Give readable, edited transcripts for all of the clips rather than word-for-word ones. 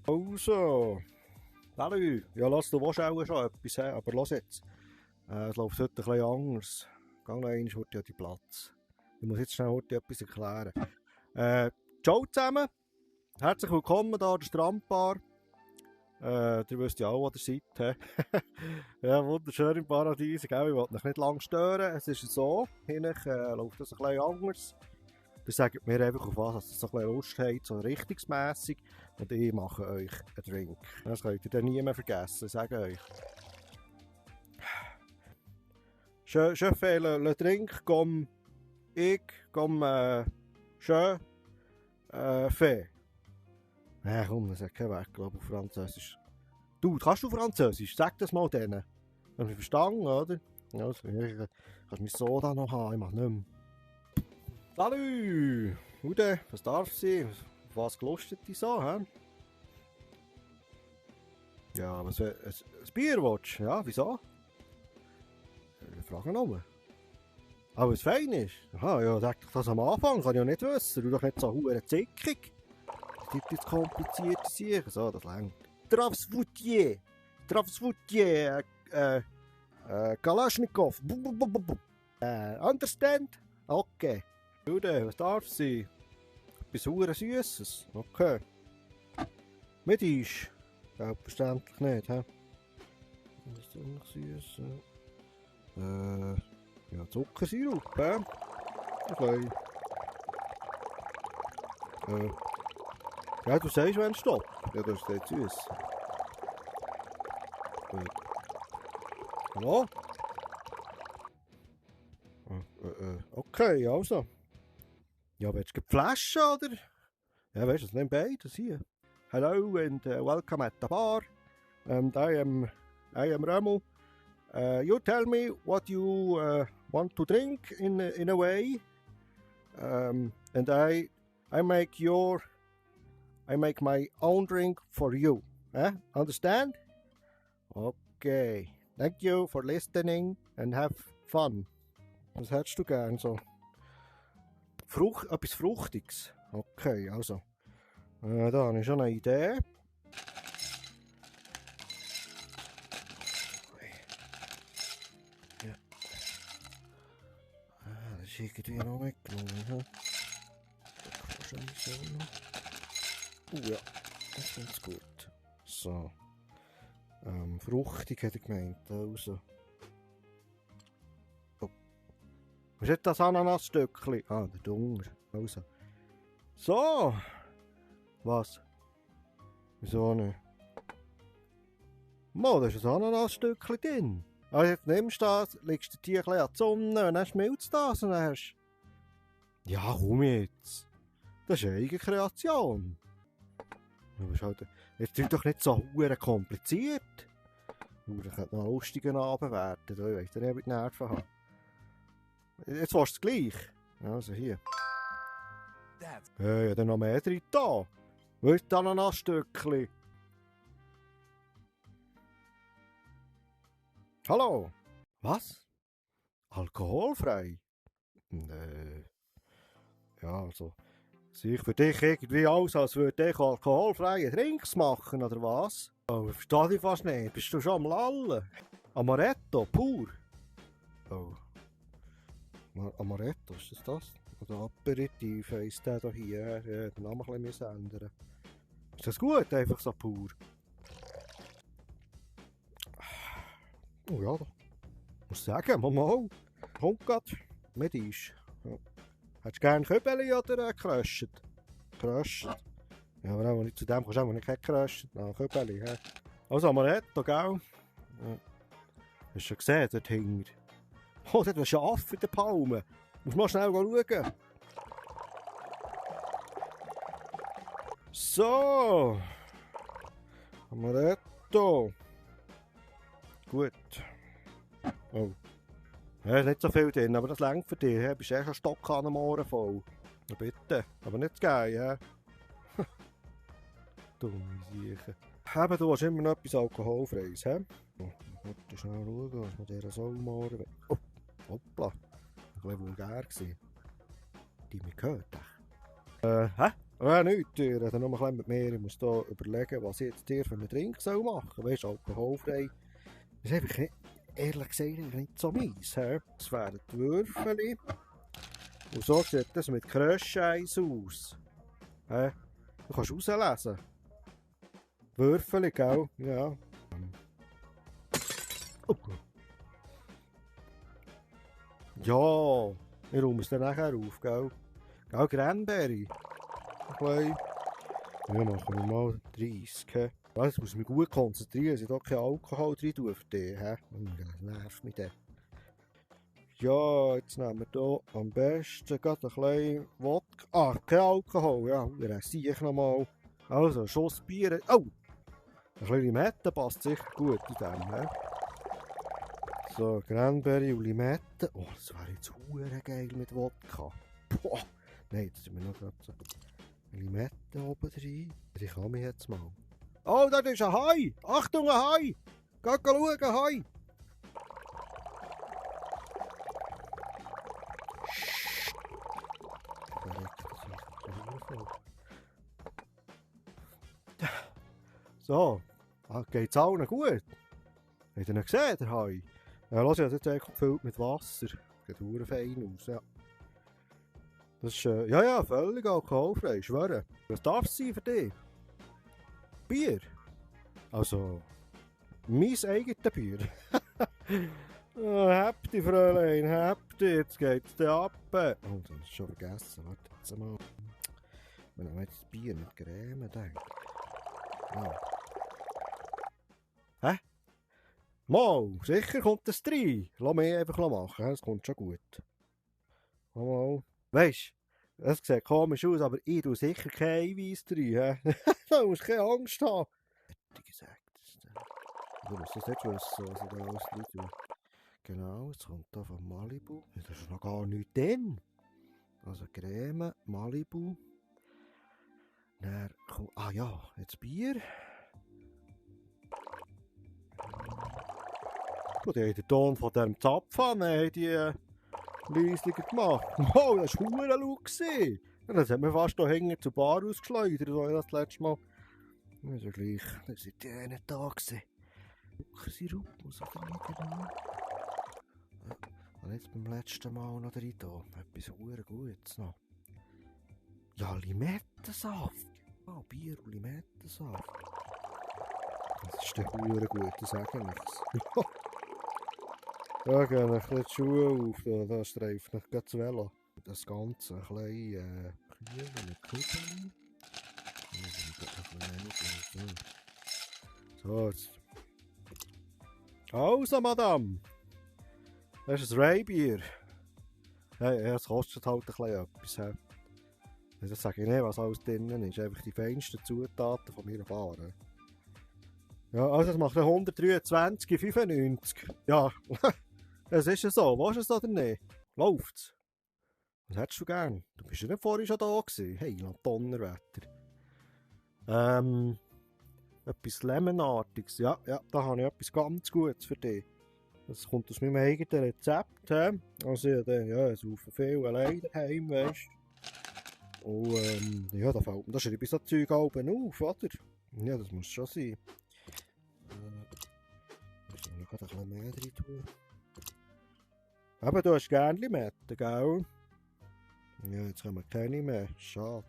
Also, hallo. Ja, lass, du willst auch schon etwas, aber lass jetzt. Es läuft heute ein bisschen anders. Geh noch einmal heute an den Platz. Ich muss jetzt schnell heute etwas erklären. Ciao zusammen. Herzlich willkommen hier an der Strandbar. Ihr wisst ja auch, wo ihr seid. Ja, wunderschön im Paradies. Ich will euch nicht lange stören. Es ist so, hinten läuft das ein bisschen anders. Ihr sagt mir einfach, auf was ihr so ein bisschen Lust habt, so richtungsmässig. Und ich mache euch einen Drink. Das könnt ihr dann nie mehr vergessen, ich sage euch. Je fais le drink comme ich, comme je fais. Ja, komm, das hat keinen Weg, glaube ich, auf Französisch. Du, kannst du Französisch? Sag das mal denen. Haben wir verstanden, oder? Ja, kannst du mein Soda noch haben? Ich mach nicht mehr. Salut! Ude, was darf sie? Auf was gelustet die so, hä? Ja, was ein Bier willst du? Ja, wieso? Ich frage nur. Aber was fein ist? Aha, ja, sag doch das am Anfang, kann ich ja nicht wissen. Du doch nicht so hure zickig. Das gibt jetzt komplizierte Sachen. So, das längt. Travsvoutier, Kalaschnikow. Understand? Okay. Jude, was darf sie? Etwas hure Süßes. Okay. Mit Eis? Selbstverständlich nicht, hä? Was ist denn noch süß? Ja, Zuckersirup, hä? Okay. Ja, du sagst, wenn stopp. Ja, das ist nicht süß. Hallo? Okay, also. Ja, willst du die Flasche, oder? Ja, weißt du, nimm beides hier. Hello and welcome at the bar. And I am Remo. You tell me what you want to drink in a way. And I make my own drink for you. Understand? Okay. Thank you for listening and have fun. Was hättest du gern so? Etwas Fruchtiges. Okay, also. Da habe ich schon eine Idee. Ja. Das ist irgendwie noch weggenommen. Ja, das ist ganz gut. So. Fruchtig hätte ich gemeint. Also. Oh. Was ist das Ananasstückchen? Ah, der Dunger. Also. So. Was? Wieso nicht? Mo, da ist ein Ananasstückchen drin. Also jetzt nimmst du das, legst du die ein bisschen an die Sonne und dann schmilzt das und dann hast du... Ja, komm jetzt. Das ist eine eigene Kreation. Jetzt ist doch nicht so kompliziert. Das könnte noch einen lustigen Abend werden. Ich weiss nicht, ob ich die Nerven habe. Jetzt willst du es gleich. Also hier. Ja, dann noch mehr drin da. Wo ist das Ananasstückchen? Hallo? Was? Alkoholfrei? Ja, also... Sehe ich für dich irgendwie aus, als würde ich alkoholfreie Drinks machen, oder was? Oh, ich verstehe dich fast nicht. Bist du schon am Lallen? Amaretto, pur. Oh. Amaretto, ist das? Oder Aperitif heisst der hier. Ja, den Namen ein bisschen ändern. Ist das gut, einfach so pur? Oh ja, ich muss sagen, mal. Kommt grad mit Eis. Ja. Hättest du gerne Kübeli oder Kröschet? Kröschet. Ja, aber auch nicht zu dem kannst du auch nicht Kröschet. Nein, Kübeli, hä? Also Amaretto, gell? Ja. Hast du schon gesehen, dort hinten? Oh, dort ist ein Schaf in den Palmen. Musst mal schnell schauen. So. Amaretto. Gut. Oh. Ja, nicht so viel drin, aber das längt für dich. Du bist schon Stock an dem Ohren voll. Na bitte, aber nicht zu geil, ja? Dumme Siechen. Eben, du hast immer noch etwas Alkoholfreies, hä? Oh, ich muss schnell schauen, was mit dieser Sau am Ohren... Oh, hoppla. Ein bisschen vulgär gewesen. Die mich gehört, hä? Ja, nichts. Ich rede noch ein bisschen mit mir. Ich muss hier überlegen, was ich jetzt dir für einen Trink soll machen soll. Weißt du, alkoholfrei. Das ist einfach nicht, ehrlich gesagt nicht so meins. Das wären die Würfel. Und so sieht das mit Kröscheis aus. Du kannst rauslesen. Würfel, gell? Ja. Oh. Ja, ich räume es dann nachher auf, gell? Gell, Cranberry. Okay. Ja, machen wir mal 30. He? Ich muss mich gut konzentrieren, dass ich da keinen Alkohol rein tue für dich. Das nervt mich dann. Ja, jetzt nehmen wir hier am besten gerade ein bisschen Wodka. Ah, kein Alkohol, ja, dann sehe ich nochmal. Also, ein Schuss Bier. Oh! Ein bisschen Limette passt sicher gut in dem. He? So, Cranberry und Limette. Oh, das wäre jetzt hure geil mit Wodka. Boah! Nein, das sind wir noch gerade so. Limette oben rein. Ich kann mich jetzt mal. Oh, da ist ein Hai! Achtung, ein Hai! Geh schauen, ein Hai! So, geht's allen gut? Habt ihr ihn gesehen, der Hai? Ja, lass ich jetzt einfach gefüllt mit Wasser. Geht hure fein aus, ja. Das ist, ja, völlig alkoholfrei, schwöre. Was darf es sein für dich? Bier? Also, mein eigenes Bier. Oh, habt ihr, Fräulein, habt ihr, jetzt geht's dir ab. Oh, das ist schon vergessen, warte jetzt mal. Wenn ich jetzt das Bier mit Creme denke. Oh. Hä? Mal, sicher kommt das rein. Lass mich einfach machen, das kommt schon gut. Mal. Weisst du, das sieht komisch aus, aber ich tue sicher kein Eiweiß rein. Da musst du keine Angst haben. Hätte ich gesagt. Du musst das nicht wissen, was ich da alles drin tue. Genau, jetzt kommt da von Malibu. Das ist noch gar nichts drin. Also Creme, Malibu. Dann kommt, ah ja, jetzt Bier. Und die haben den Ton von diesem Zapfhahn, die Leislinger gemacht. Wow, das war verdammt laut. Das hat mir fast hier hinten zur Bar ausgeschleudert, als ich das letzte Mal. Das ist ja gleich, das sind die einen da gewesen. Zuckersirup, muss ich rein genau. Und jetzt beim letzten Mal noch rein da. Etwas verdammt Gutes noch. Ja, Limettensaft. Oh, Bier und Limettensaft. Das ist der verdammt gut, das sage ich. Da gehen ein bisschen die Schuhe auf, da streift mich gerade das Velo. Das Ganze ein bisschen kühlen mit Kugeln. So, jetzt. Also, Madame. Das ist ein Raybier. Ja, es kostet halt ein bisschen etwas. Das sage ich nicht, was alles drin ist. Einfach die feinsten Zutaten von meiner Bar. Ja, also das macht 123,95. Ja, es ist ja so. Willst du es oder nicht? Läuft's? Was hättest du gern? Du bist ja nicht vorhin schon da gewesen. Hey, Donnerwetter. Etwas Lemonartiges. Ja, da habe ich etwas ganz Gutes für dich. Das kommt aus meinem eigenen Rezept. Also ja, es rufen viel allein daheim, weißt du. Und ja, da schreibe ich so Zeug oben auf, oder? Ja, das muss schon sein. Ich soll noch ein bisschen mehr rein tun. Aber du hast gerne Limette, gell? Ja, jetzt haben wir keine mehr. Schade.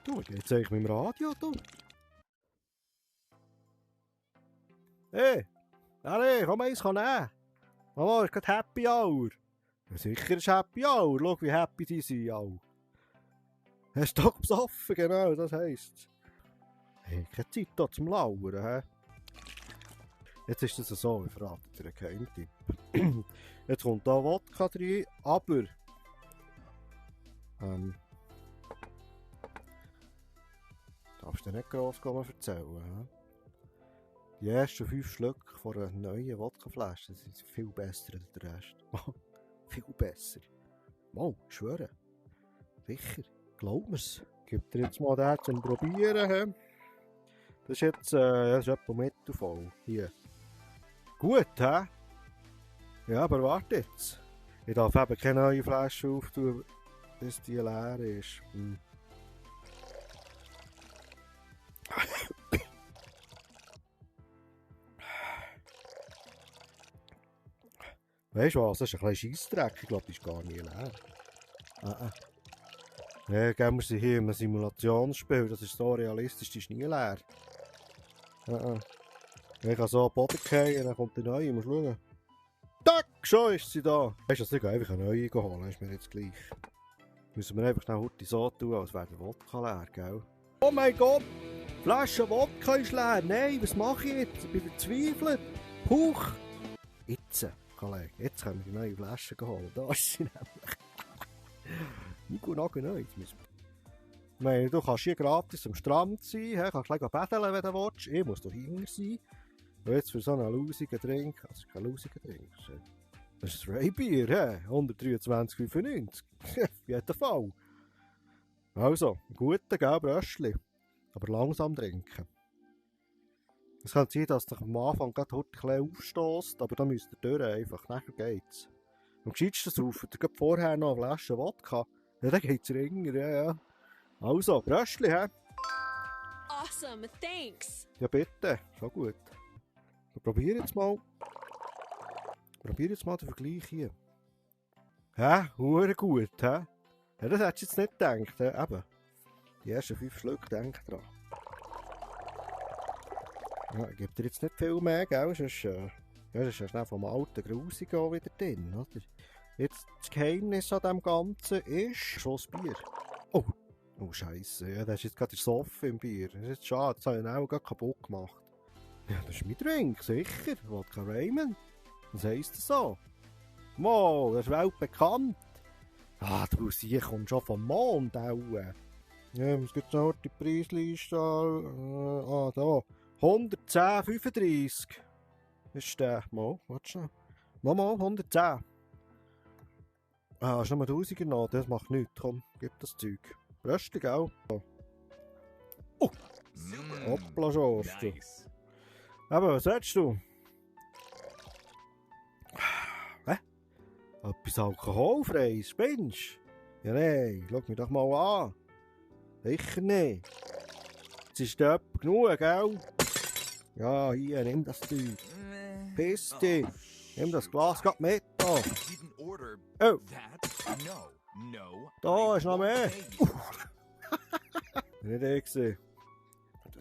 Du, jetzt sehe ich mit dem Radio, du. Hey, allez, komm eins nehmen. Mama, ist gerade Happy Hour. Ja, sicher ist Happy Hour. Schau, wie happy die sind alle. Hast du doch besoffen, genau, das heisst. Hey, keine Zeit hier zum Lauern, hä? Jetzt ist das so, ich verrate dir einen Geheimtipp. Jetzt kommt da Wodka rein, aber... darfst du nicht gross erzählen, hä? Die ersten 5 Schlücke von einer neuen Wodkaflasche sind viel besser als der Rest. Viel besser. Mal, ich schwöre. Sicher, glaub mir's. Ich gebe dir jetzt mal den zum Probieren. He? Das ist jetzt das ist etwa mittelvoll. Hier. Gut, hä? Ja, aber warte jetzt. Ich darf eben keine neue Flasche auftun, bis die leer ist. Weißt du was, das ist ein bisschen Scheissdreck. Ich glaube, die ist gar nicht leer. Ja, geben wir sie hier in einem Simulationsspiel. Das ist so realistisch, die ist nie leer. Ich kann so am Boden fallen, dann kommt die neue. Musst schauen. Tack, schon ist sie da. Weißt du, ich kann einfach eine neue holen, ist mir jetzt gleich. Müssen wir einfach schnell heute so tun, als wäre der Wodka leer, gell? Oh mein Gott! Die Flasche Wodka ist leer! Nein, was mache ich jetzt? Ich bin verzweifelt! Huch! Jetzt, Kollege, jetzt können wir die neue Flasche holen. Da ist sie nämlich. Nico neu. Ich meine, du kannst hier gratis am Strand sein, kannst gleich betteln, wenn du willst. Ich muss da hinten sein. Und jetzt für so einen lausigen Drink, also kein lausiger Drink, das ist ein Freibier, 123,95. Auf jeden Fall. Also, ein guter, gelber Röstli. Aber langsam trinken. Es kann sein, dass dich am Anfang gerade heute ein bisschen aufstößt, aber dann müsst ihr durch einfach, nachher geht's. Am gescheitsten saufen ihr vorher noch eine Flasche Wodka. Ja, dann geht's ringer, ja. Also, Röstli, Awesome, thanks. Ja bitte, schon gut. Probier jetzt mal den Vergleich hier. Hure gut, Ja, das hättest du jetzt nicht gedacht, Eben. Die ersten 5 Schluck, denk dran. Ja, ich gebe dir jetzt nicht viel mehr, gell? Sonst ist ja schnell vom alten Grusigen auch wieder drin, oder? Jetzt, das Geheimnis an dem Ganzen ist schon das Bier. Oh Scheisse, ja, das ist jetzt gerade der Soff im Bier. Das ist jetzt schade, das habe ich auch gerade kaputt gemacht. Ja, das ist mein Drink, sicher. Wodka Raymond. Was heisst das so? Mo, das ist weltbekannt. Du siehst, kommst schon vom Mond auch. Ja, es gibt noch die Preisliste. Da. 110,35 ist der. Mal, warte schon. Mal, 110. Hast du noch mal 1000 genommen? Das macht nichts. Komm, gib das Zeug. Röstig auch. Oh! Hoppla, schon. Nice. Aber was willst du? Etwas alkoholfreies, spinnst? Ja, nein, schau mich doch mal an. Sicher nicht. Jetzt ist der genug, gell? Ja, hier, nimm das Zeug. Piss dich. Nimm das Glas grad mit. Da. Oh. Da ist noch mehr. Nicht ich gesehen.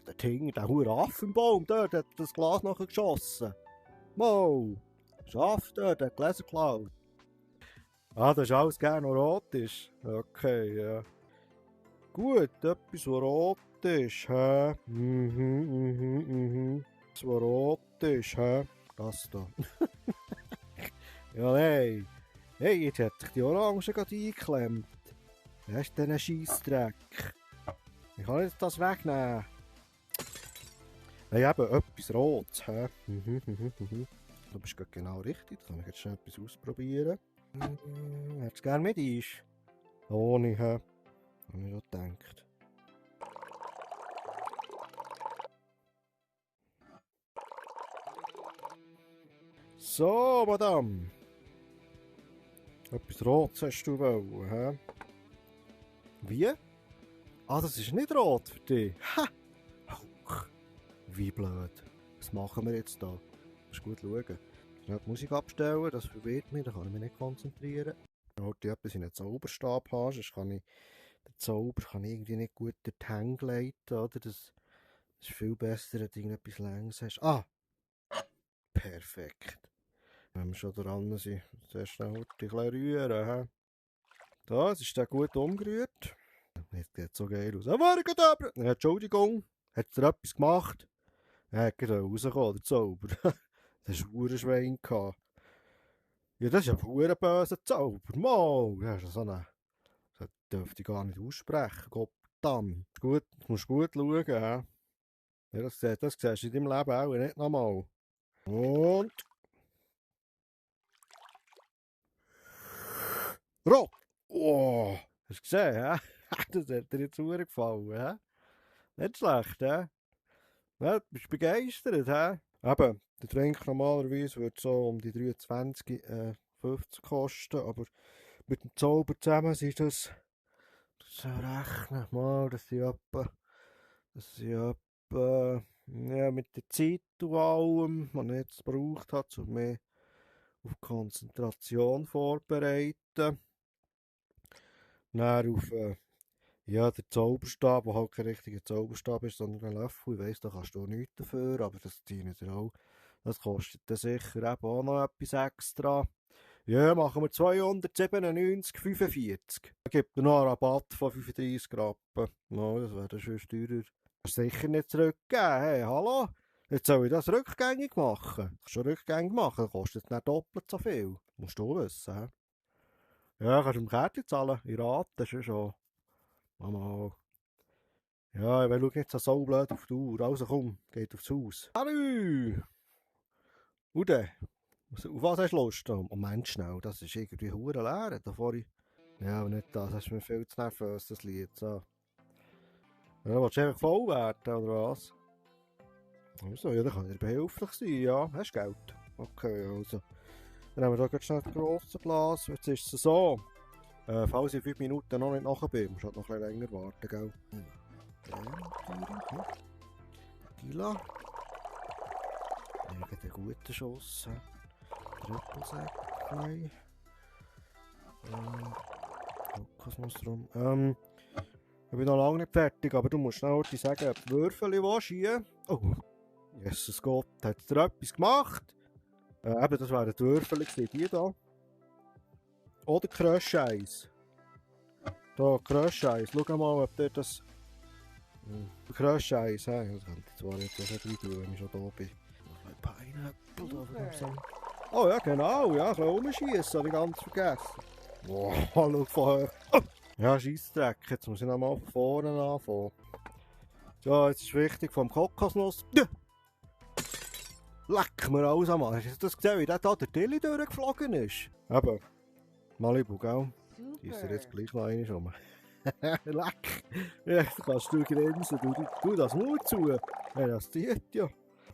Der Ting, der hure Affe im Baum, dort hat das Glas nachher geschossen. Mo, Schaf dort, hat Gläser geklaut. Das ist alles gerne, was rot ist. Okay, ja. Gut, etwas, was rot ist, Was rot ist, Das da. Ja, nein. Hey, jetzt hat sich die Orange gerade eingeklemmt. Wer ist denn ein Scheissdreck? Ich kann jetzt das wegnehmen. Nein, eben, etwas Rotes, Du bist genau richtig, da kann ich jetzt schnell etwas ausprobieren. Hättest du gerne mit Eis? Ohne, Habe ich schon gedacht. So, Madame. Etwas Rotes hast du wollen, Wie? Das ist nicht rot für dich. Ha! Wie blöd. Was machen wir jetzt da? Du musst gut schauen. Schnell die Musik abstellen, das verwirrt mich, da kann ich mich nicht konzentrieren. Wenn du etwas in einen Zauberstab hast, sonst kann ich den Zauber irgendwie nicht gut durch die Hände leiten, oder? Das ist viel besser, wenn du irgendetwas längs hast. Perfekt. Wenn wir schon dran sind, zuerst schnell ein bisschen rühren. Da, jetzt ist der gut umgerührt. Jetzt sieht so geil aus. Warte, Entschuldigung, hat er etwas gemacht? Er hat gerade rausgekommen, der Zauber. Das war ein Hurenschwein. Ja, das ist ein hurenböser Zauber. Mal, das ist so eine... Das dürfte ich gar nicht aussprechen. Gottam. Du musst gut schauen, Ja, das siehst du in deinem Leben auch nicht nochmal. Und... Rot! Oh, hast du gesehen, Das hat dir jetzt gefallen, Nicht schlecht, Ja, du bist begeistert, Eben, der Trink normalerweise wird so um die 23 50 kosten, aber mit dem Zauber zusammen sind das rechnen, mal, das sind etwa, ja, mit der Zeit und allem, was ich jetzt gebraucht habe, um mich auf Konzentration vorbereiten. Dann auf, ja, der Zauberstab, der halt kein richtiger Zauberstab ist, sondern ein Löffel. Ich weiss, da kannst du auch nichts dafür, aber das dient dir auch. Das kostet dann sicher eben auch noch etwas extra. Ja, machen wir 297,45. Da gibt er noch einen Rabatt von 35 Rappen. No, das wäre schon teurer. Das ist sicher nicht zurückgeben. Hey, hallo? Jetzt soll ich das rückgängig machen. Schon rückgängig machen, das kostet nicht doppelt so viel. Musst du wissen, hä? Ja, kannst du im Kärtchen zahlen. Ich rate, das ist schon. Mal. Ja, ich schaue jetzt so blöd auf die Uhr. Also komm, geht aufs Haus. Hallo! Und dann? Auf was hast du Lust? Oh, Moment schnell, das ist irgendwie hure leer. Da vorhin. Ja, aber nicht das, das ist mir viel zu nervös, das Lied. So. Ja, willst du einfach voll werden, oder was? Also, ja, dann kann ich dir behilflich sein, ja. Hast du Geld? Okay, also. Dann haben wir da ganz schnell das grosse Glas. Jetzt ist es so. Falls ich in 5 Minuten noch nicht nachher bin, musst du halt noch ein bisschen länger warten, gell? Gila. Einen guten Schuss. Trüppelsäckchen. Kokosnuss drum. Ich bin noch lange nicht fertig, aber du musst schnell sagen, ob du Würfel willst. Oh, Jesus Gott, hat dir etwas gemacht? Eben, das wären die Würfel, die hier. Oder Crush-Eis. Da, Crush-Eis. Schau mal, ob der das... Crush-Eis, hä? Das könnte ich zwar jetzt auch nicht tun, wenn ich schon da bin. Noch ein Pineapple da von dem. Oh ja, genau, ja, Rumschiessen, habe ich ganz vergessen. Wow, schau vorher. Oh. Ja, Scheissdreck, jetzt muss ich nochmal von vorne anfangen. So, jetzt ist wichtig vom Kokosnuss. Leck mir alles am Arsch. Hast du das gesehen, wie der da der Tilly durchgeflogen ist? Eben. Malibu, gell? Die ist jetzt gleich noch eine schon. Leck! Ja, da kannst du grinsen. Du das Mut zu. Ja, das zieht ja.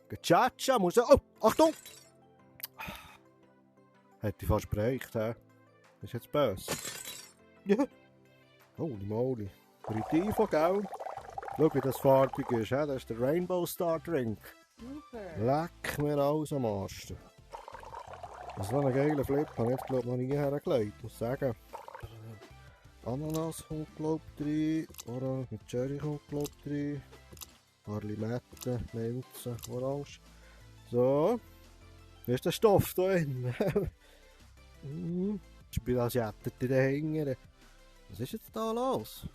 Gechatscha, muss ja. Oh, Achtung! Hätte ich fast bereicht, hä? Ist jetzt böse. Ja. Holy moly. Aperitivo, gell? Schau, wie das farbig ist, hä? Das ist der Rainbow Star Drink. Super. Leck mir alles am Arsch. Das ist so ein geiler Flip, habe ich jetzt glaube ich noch nie hergelegt, muss sagen. Ananas kommt glaube ich rein, Orange mit Cherry kommt glaube ich rein, ein paar Limetten, Minze, Orange. So, wie ist der Stoff da drin? Ich bin als Jätter dahinter. Was ist jetzt da los?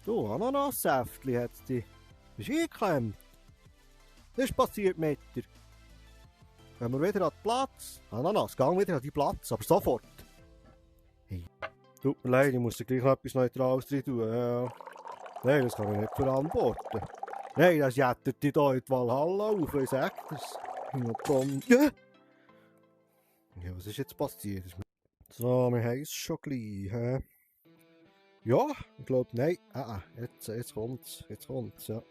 Du, Ananassäftli hat es dich. Bist du eingeklemmt? Was ist passiert mit dir? Gehen wir wieder an den Platz? Ananas, geh wieder an den Platz, aber sofort. Hey. Tut mir leid, ich muss dir gleich noch etwas Neutrales rein tun. Ja. Nein, das kann ich nicht verantworten. Nein, das jättert dich hier in die Valhalla auf, ich sag das. Ja, was ist jetzt passiert? So, wir haben es schon gleich. He? Ja, ich glaube, nein. Jetzt kommt's. Jetzt kommt's, ja.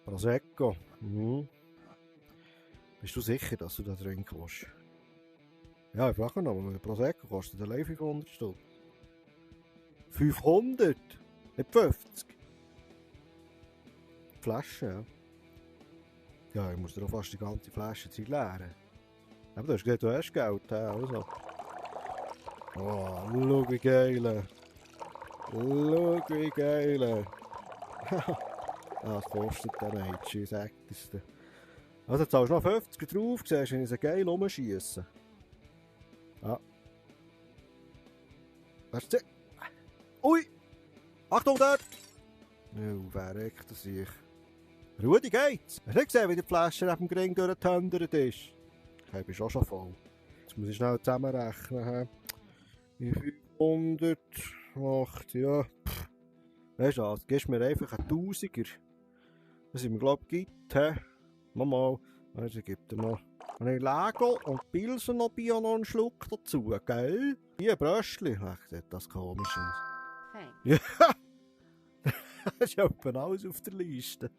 Prosecco. Mhm. Bist du sicher, dass du da drin willst? Ja, ich frage noch, weil Prosecco kostet allein 500 Stutz. 500? Nicht 50? Die Flasche, ja. Ja, ich muss dir auch fast die ganze Flasche Zeit leeren. Aber du hast gesagt, du hast Geld, ja, also. Oh, schau wie geil. Schau wie geil. Das kostet dann nicht, ich sag das dir. Also zahlst du noch 50 drauf, siehst du, wenn ich so geil rumschiessen. Ja. Weißt du? Ui! Achtung dort! Oh, wer reckt das sich? Rudi, geht's? Hast du nicht gesehen, wie die Flasche neben dem Ring durchgetendert ist? Ich bin schon voll. Jetzt muss ich schnell zusammenrechnen. Wie 500 macht, ja. Weißt du was, gibst mir einfach einen Tausiger. Was ich mir glaube gibt, hä? Mal. Also gibt er noch einen Lego und Pilsen noch Bio noch einen Schluck dazu, gell? Hier, Bröstli. Ach, sieht das komisch aus. Thanks. Ja, das ist ja alles auf der Liste.